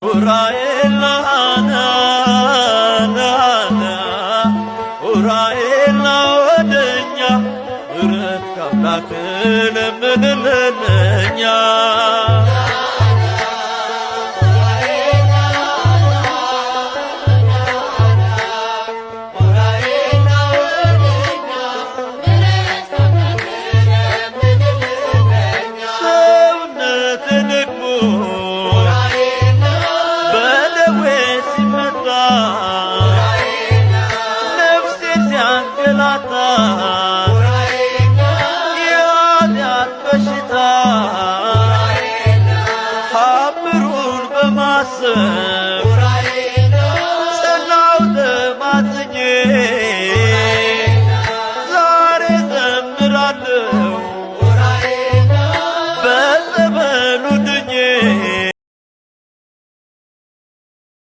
ኡራኤል ና ና ና፣ ኡራኤል ና ወደኛ፣ ምሕረት ከአምላክ ለምንልን ለኛ። ሰውነቴ ደግሞ በደዌ ሲመታ፣ ነፍሴ ሲያንገላታ የኃጢአት በሽታ፣ ታምሩን በማሰብ